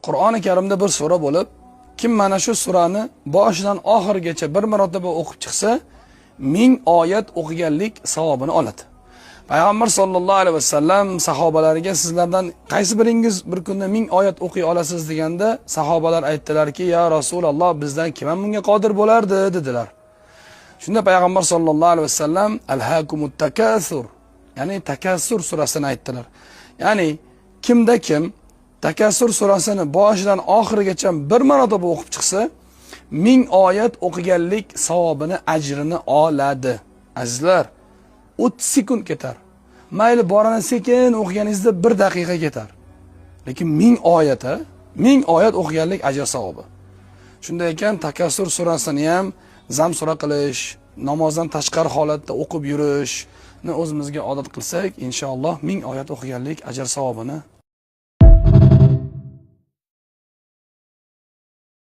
Qur'oni Karimda bir sura bo'lib, kim mana shu surani boshidan oxirigacha bir marotaba o'qib chiqsa, 1000 oyat o'qiganlik savobini oladi. Payg'ambar sollallohu alayhi vasallam sahobalariga sizlardan qaysi biringiz bir kunda 1000 oyat o'qiy olasiz deganda, sahobalar aytdilarki, ya Rasululloh, bizdan kim ham bunga qodir bo'lardi dedilar. Shunda payg'ambar sollallohu alayhi vasallam alhakumut takasur, ya'ni Takassur surasini aytdilar. Ya'ni kimda kim Takassur surasini boshidan oxirigacha bir marotaba o'qib chiqsa, 1000 oyat o'qiganlik savobini, ajrini oladi. Azizlar, 30 sekund ketar. Mayli, borani sekin o'qiganingizda 1 daqiqa ketar. Lekin 1000 oyat, 1000 oyat o'qiganlik ajr savobi. Shunday ekan, Takassur surasini ham zam sura qilish, namozdan tashqari holatda o'qib yurishni o'zimizga odat qilsak, inshaalloh 1000 oyat o'qiganlik ajr savobini